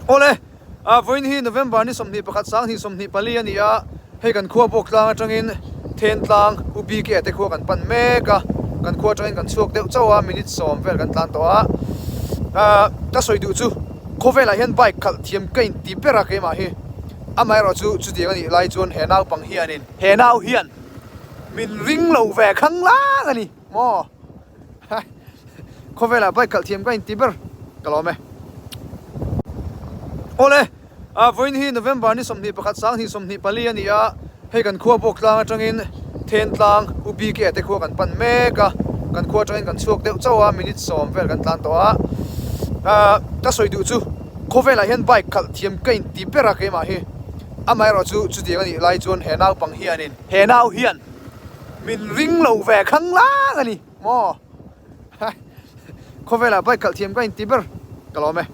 Awle, a vawiin hi November ni 21 2024 a ni a, hei kan khua bawk tlang atangin Thentlang U BK te khua kan pan mek a, kan khua atangin kan chhuak deuh chauh a, minute sawm vel kan tlan tawh a. Ahh ka sawi duh chu khawvelah hian bike khalh thiam ka inti ber a keimah hi, amaherawh chu chutiang a nih lai chuan he naupang hianin he nau hian min ring lo ve khanglang a ni maw? Khawvelah bike khalh thiam ka inti ber ka lawm e. Awle, a vawiin hi November ni 21 2024 a ni a, hei kan khua bawk tlang atangin Thentlang U BK te khua kan pan mek a, kan khua atangin kan chhuak deuh chauh a, minute sawm vel kan tlan tawh a. Ahh ka sawi duh chu khawvelah hian bike khalh thiam ka inti ber a keimah hi, amaherawh chu chutiang a nih lai chuan he naupang hianin he nau hian min ring lo ve khanglang a ni maw? Khawvelah bike khalh thiam ka inti ber ka lawm e.